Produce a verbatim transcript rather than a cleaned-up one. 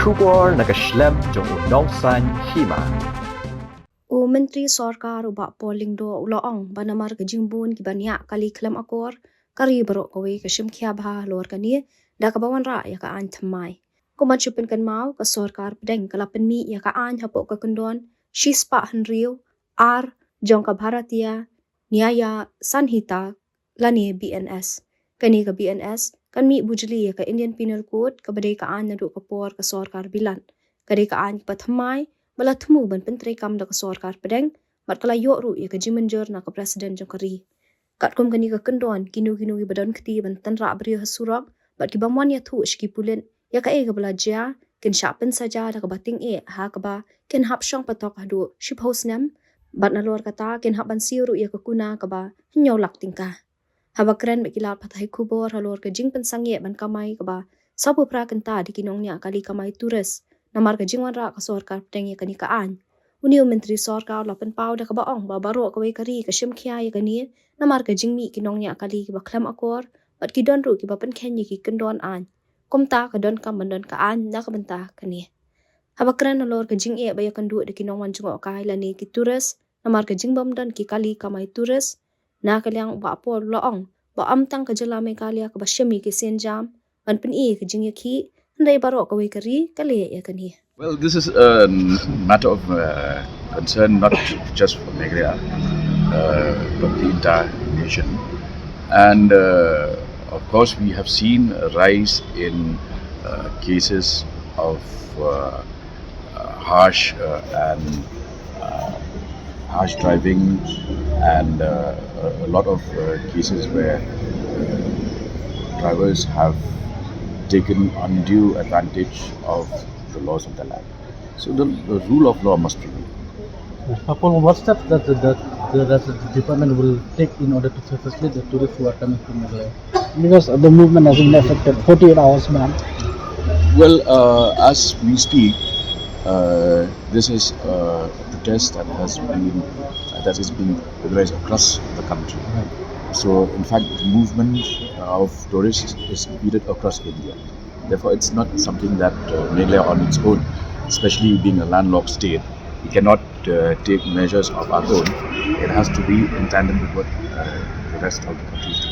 Khubor na ka shlem jong u Nongsaiñ Hima. U Myntri Sorkar u Bah Paul Lyngdoh u la ong ba namar ka jingbun kiba niah kali khlem akor, ka ri baroh kawei ka shim khia bha halor kane da kaba wanrah ïa ka aiñ thymmai. Kum ban shu pynkynmaw, ka sorkar pdeng ka la pynmih ïa ka aiñ hapoh ka kyndon shispah hynriew ar jong ka Bharatiya Nyaya Sanhita lane B N S. Kane ka B N S kan mih bujli ïa ka Indian Penal Code, kaba dei ka aiñ naduh ka por ka sorkar bilat. Ka dei ka aiñ kaba thymmai ba la thmu ban pyntreikam da ka sorkar pdeng, bad ka la ïoh ruh ïa ka jingmynjur na ka President jong ka ri. Katkum kane ka kyndon, kino kino kiba don kti ban tynrah briew ha surok bad kiba mon ïathuh sha ki pulit ïa kaei kaba la jia, kin shah pynsaja da kaba tyngeh, ha kaba kin hap shong patok haduh shiphew snem, bad nalor kata kin hap ban siew ruh ïa ka kuna kaba hynñiew lak tyngka. Haba kren bad ki lad pathai khubor halor ka jingpynsangeh ban kamai kaba sawphew phra kynta da ki nongniah kali kamai tourist namar ka jingwanrah ka sorkar pdeng ïa kane ka aiñ, une u Myntri Sorkar u la pynpaw da kaba ong ba baroh kawei ka ri ka shim khia ïa kane namar ka jingmih ki nongniah kali kiba khlem akor, bad ki don ruh kiba pynkheiñ ïa ki kyndon aiñ. Kumta ka donkam ban don ka aiñ na ka bynta kane. Haba kren halor ka jingeh ba ïakynduh da ki nongwan jngohkai lane ki tourist namar ka jingbym don ki kali kamai tourist, na ka liang u Bah Paul u la ong ba ym tang ka jylla Meghalaya kaba shim ïa ki sienjam ban pyni ka jingïakhih, hynrei baroh kawei ka ri ka leh ïa kane. Well, this is a matter of uh, concern not just for Meghalaya, uh, but the entire nation. And uh, of course, we have seen a rise in uh, cases of uh, uh, harsh uh, and uh, harsh driving, and uh, a a lot of uh, cases where uh, drivers have taken undue advantage of the laws of the land. So the, the rule of law must prevail. Paul, what steps that the, that the, that the department will take in order to facilitate the tourists who are coming to Meghalaya? Because the movement has been affected forty-eight hours, ma'am. Well, uh, as we speak, uh, this is a protest that has been that is being organized across the country. So, in fact, the movement of tourists is impeded across India. Therefore, it's not something that uh, Meghalaya on its own, especially being a landlocked state, we cannot uh, take measures of our own. It has to be in tandem with what uh, the rest of the country is